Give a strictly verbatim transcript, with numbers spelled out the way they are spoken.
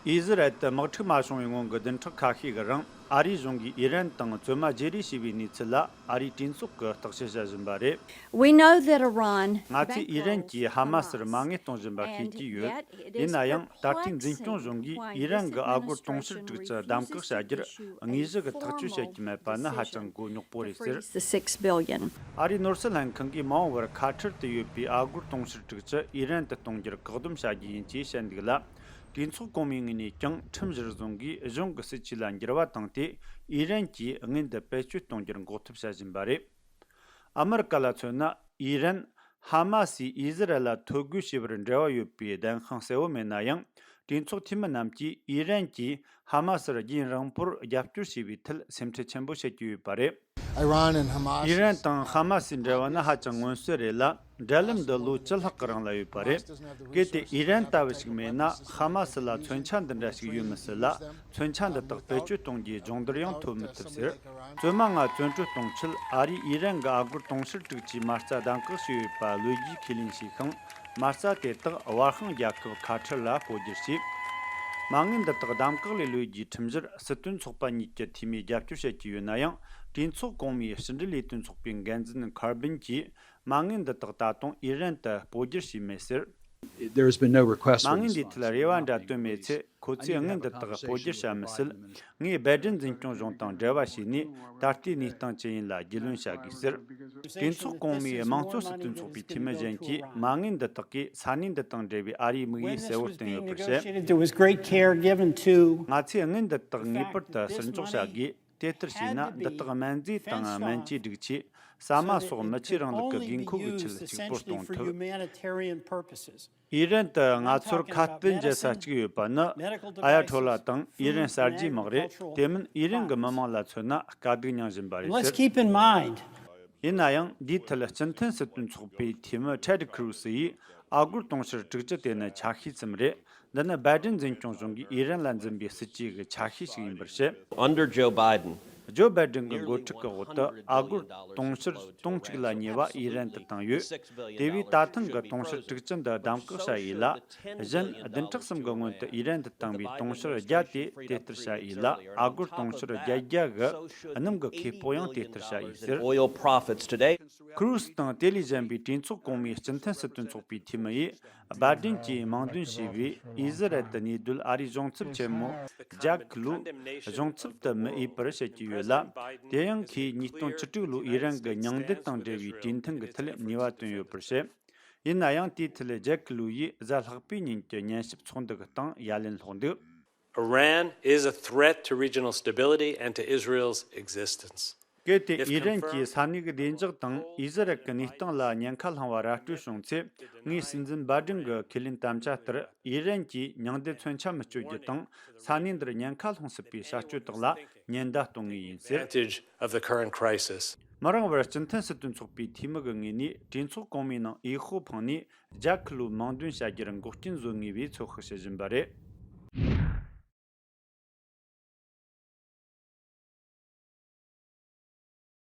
ཨི་ཟི་རལ་དུ་དམག་འཁྲུག་མ་བྱུང་བའི་སྔོན་གྱི་བདུན་ཕྲག་ཁ་ཤས་ཀྱི་རིང་ཨ་རིའི་གཞུང་གིས་ཨི་རན་དང་བཙོན་མ་བརྗེ་རེས་བྱས་པའི་གནས་ཚུལ་ལ་ཨ་རིའི་གྲོས་ཚོགས་ཀྱིས་བརྟག་དཔྱད་བྱ་བཞིན་པ་རེད། We know that Iran ང་ཚོས་ཨི་རན་གྱིས་ཧ་མ་སིར་མ་དངུལ་གཏོང་བཞིན་པ་ཤེས་ཀྱི་ཡོད། ཡིན་ན་ཡང་ད་ལྟའི་འཛིན་སྐྱོང་གཞུང་གིས་ཨི་རན་གྱི་ཨ་སྒོར་དུང་ཕྱུར་དྲུག་ཅུ་གདམ་བཀག་བྱ་རྒྱུར་དངོས་གཞི་གི་ཐག་གཅོད་བྱེད་ཀྱི་མེད་པ་ནི་ཧ་ཅང་གོ་རྙོག་པོ་རེད་ཟེར། The six billion. ཨ་རིའི་ནོར་སྲིད་ལྷན་ཁང་གིས་མ་འོངས་པར་ཁ་ཁྲལ་དུ་ཡོད་པའི་ཨ་སྒོར་དུང་ཕྱུར་དྲུག་ཅུ་ཨི་རན་དུ་གཏོང་རྒྱུར་བཀག་སྡོམ་བྱ་རྒྱུ་ཡིན་ཅེས་བཤད་འདུག་ལ། གྲོས་ཚོགས་གོང་མའི་ངོས་ནས་ཀྱང་ཁྲིམས་གཞིར་བཟུང་གིས་གཞུང་གི་སྲིད་ཇུས་ལ་འགྱུར་བ་བཏང་སྟེ་ཨི་རན་གྱིས་དངུལ་འདི་བེད་སྤྱོད་གཏོང་རྒྱུར་འགོག་ཐབས་བྱ་བཞིན་པ་རེད། ཨ་མི་རི་ཀ་ལ་མཚོན་ན་ཨི་རན་ཧ་མ་སིས་ཨི་ཟི་རལ་ལ་ཐོ་འགོད་བྱས་པར་འབྲེལ་བ་ཡོད་པའི་བདེན་དཔང་གསལ་བོ་མེད་ན་ཡང་གྲོས་ཚོགས་འཐུས་མི་རྣམས་ཀྱིས་ཨི་རན་གྱིས་ཧ་མ་སིར་རྒྱུན་རིང་པོར་རྒྱབ་སྐྱོར་བྱས་པའི་ཐད་སེམས་ཁྲལ་ཆེན་པོ་བྱེད་ཀྱི་ཡོད་པ་རེད། Iran and Hamas. ཨི་རན་དང་ཧ་མ་སིའི་འབྲེལ་བ་ནི་ཧ་ཅང་མངོན་གསལ་རེད་ལ། འབྲེལ་ལམ་འདི་ལོ་བཅུ་ལྷག་གི་རིང་ལ་ཡོད་པ་རེད། གལ་ཏེ་ཨི་རན་ལྟ་བུ་ཞིག་མེད་ན་ཧ་མ་སི་ལ་མཚོན་ཆ་འདི་འདྲ་ཞིག་ཡོད་མི་སྲིད་ལ། མཚོན་ཆ་འདི་དག་བེད་སྤྱོད་གཏོང་རྒྱུའི་སྦྱོང་བརྡར་ཡང་ཐོབ་མི་ཐུབ་ཟེར། བཙོན་མ་ལྔ་བཙོན་གྲོལ་གཏོང་ཆེད་ཨ་རིས་ཨི་རན་གྱི་ཨ་སྒོར་དུང་ཕྱུར་དྲུག་ཅུའི་མ་རྩ་གདམ་བཀག་བྱས་ཡོད་པ་ལོ་རྒྱུས་ཁས་ལེན་བྱས་ཤིང་། མ་རྩ་དེ་དག་དབར་དཔང་རྒྱལ་ཁབ་ཁ་བྲལ་ལ་སྤོ་སྒྱུར་བྱས། མ་དངུལ་འདི་དག་གདམ་བཀག་ལས་གློད་རྒྱུའི་ཁྲིམས་གཞིར་སྲིད་དོན་ཚོགས་པ་གཉིས་ཀྱི་འཐུས་མིས་རྒྱབ་སྐྱོར་བྱེད་ཀྱི་ཡོད་ན་ཡང་། གྲོས་ཚོགས་གོང་མའི་ཕྱི་འབྲེལ་ལས་དོན་ཚོགས་པའི་འགན་འཛིན་ཁར་བིན་གྱིས་མ་དངུལ་འདི་དག་ད་དུང་ཨི་རན་དུ་སྤོ་སྒྱུར་བྱས་མེད་ཟེར། There has been no request མ for དངུལ་this འདིའི་ཐད་ལ་རེ་བ་འདྲ་བཏོན་མེད་ཚེ། ཁོ་ཚོས་དངུལ་འདི་དག་སྤོ་སྒྱུར་བྱ་མི་སྲིད། ངས་བའི་ཌེན་འཛིན་སྐྱོང་གཞུང་དང་འབྲེལ་བ་བྱས་ནས་ད་ལྟའི་གནས་སྟངས་ཅི་ཡིན་ལ་རྒྱུས་ལོན་བྱ་དགོས་ཟེར། གྲོས་ཚོགས་གོང་མའི་དམངས་གཙོ་སྲིད་དོན་ཚོགས་པའི་འཐུས་མི་གཞན་གྱིས་མ་དངུལ་འདི་དག་གིས་ས་གནས་འདི་དང་འབྲེལ་བའི་ཨ་རིའི་དམིགས་ཡུལ་གསལ་བོ་བསྟན་ཡོད་པར་བཤད། Negotiated, there was great care given to ང་ཚོས་དངུལ་འདི་དག་ངེས་པར་དུ་ཟུར་འཇོག་བྱ་དགོས། དེ་ལྟར་བྱས་ན་འདི་དག་སྨན་རྫས་དང་སྨན་བཅོས་སྒྲིག་ཆས། ཟ་མ་སོགས་མི་ཆོས་རིང་ལུགས་ཀྱི་དགོས་མཁོ་གི་ཆེད་གཅིག་པོར་གཏོང་ཐུབ། ཨི་རན་དུ་ང་ཚོར་ཁ་གཏད་འཇལ་ས་གཅིག་ཡོད་པ་ནི། ཨ་ཡ་ཐོ་ལ་དང་ཨི་རན་གསར་བརྗེའི་དམག་རེད། དེ་མིན་ཨི་རན་གྱི་མི་དམངས་ལ་མཚོན་ན་དཀའ་སྡུག་མྱངས་བཞིན་པ་རེད་ཟེར། Keep in mind. ཡིན་ན་ཡང་འདིའི་ཐད་སྤྱི་མཐུན་སྲིད་དོན་ཚོགས་པའི་འཐུས་མི་ཊེ་ཌི་ཁུ་རུ་སི་ཡིས་ཨ་སྒོར་དུང་ཕྱུར་དྲུག་ཅུ་དེ་ནི་ཆ་ཤས་ཙམ་རེད། འདི་ནི་བའི་ཌེན་འཛིན་སྐྱོང་གཞུང་གིས་ཨི་རན་ལ་འཛིན་པའི་སྲིད་ཇུས་ཀྱི་ཆ་ཤས་ཤིག་ཡིན་པར་བཤད། Under Joe Biden, ཇོ་བའི་ཌེན་གྱི་འགོ་ཁྲིད་ཀྱི་འོག་ཏུ་ཨ་སྒོར་དུང་ཕྱུར་སྟོང་དྲུག་ལ་ཉེ་བ་ཨི་རན་དུ་བཏང་ཡོད། དེ་བས་ད་ཐེངས་ཀྱི་དུང་ཕྱུར་དྲུག་ཅུ་འདི་གདམ་བཀག་བྱ་ཡིན་ལ། གཞན་བདུན་ཕྲག་གསུམ་གྱི་སྔོན་དུ་ཨི་རན་དུ་བཏང་བའི་དུང་ཕྱུར་བརྒྱ་དེ་དེ་ལྟར་བྱ་ཡིན་ལ། ཨ་སྒོར་དུང་ཕྱུར་བརྒྱད་བརྒྱ་གི་སྣུམ་གྱི་ཁེ་སྤོགས་ཡང་དེ་ལྟར་བྱ་ཡིན་ཟེར། Oil profits today. ཁུ་རུ་སི་དང་དེ་ལས་གཞན་པའི་གྲོས་ཚོགས་གོང་མའི་སྤྱི་མཐུན་སྲིད་དོན་ཚོགས་པའི་འཐུས་མི་ཡིས། བའི་ཌེན་གྱིས་དམངས་འདོན་བྱས་པའི་ཨི་ཟི་རལ་དུ་གནས་སྡོད་ཨ་རིའི་གཞུང་ཚབ་ཆེན་མོ་ཇེག་ལུ་གཞུང་ཚབ་ཏུ་མི་འོས་པར་བཤད་ཀྱི་ཡོད་ལ། དེ་ཡང་ཁོས་ཉིས་སྟོང་བཅུ་དྲུག་ལོའི་ཨི་རན་གྱི་ཉིང་རྡུལ་དང་འབྲེལ་བའི་གྲོས་མཐུན་གྱི་ཐད་ཉེས་པ་བཏོན་ཡོད་པར་བཤད། ཡིན་ན་ཡང་དེའི་ཐད་ཇེག་ལུ་ཡིས་གཟའ་ལྷག་པའི་ཉིན་གྱི་ཉན་ཞིབ་ཚོགས་འདུ་གི་སྟེང་ཡ་ལན་སློག་འདུག Iran is a threat to regional stability and to Israel's existence. གལ་ཏེ་ཨི་རན་གྱིས་ས་གནས་ཀྱི་བདེ་འཇགས་དང་ཨི་ཟི་རལ་གྱི་གནས་སྟངས་ལ་ཉེན་ཁ་སློང་བ་ར་སྤྲོད་བྱུང་ཚེ། ངས་སྲིད་འཛིན་བའི་ཌེན་གྱི་ཁས་ལེན་དམ་བཅའ་ལྟར་ཨི་རན་གྱིས་ཉིང་རྡུལ་མཚོན་ཆ་མི་སྤྱོད་རྒྱུ་དང་ས་གནས་འདིར་ཉེན་ཁ་སློང་སྲིད་པའི་བྱ་སྤྱོད་དག་ལ་ཉེན་བརྡ་གཏོང་ངེས་ཡིན་ཟེར། Advantage of the current crisis. མ་རིང་བར་སྤྱི་མཐུན་སྲིད་དོན་ཚོགས་པའི་འཐུས་མི་གི་ངོས་ནས་གྲོས་ཚོགས་གོང་མའི་ནང་འོས་ཤོག་འཕངས་ནས། ཇེག་ལུ་དམངས་འདོན་བྱ་རྒྱུར་འགོག་རྐྱེན་བཟོ་ངེས་པའི་ཚོད་དཔག་བྱེད་བཞིན་པ་རེད།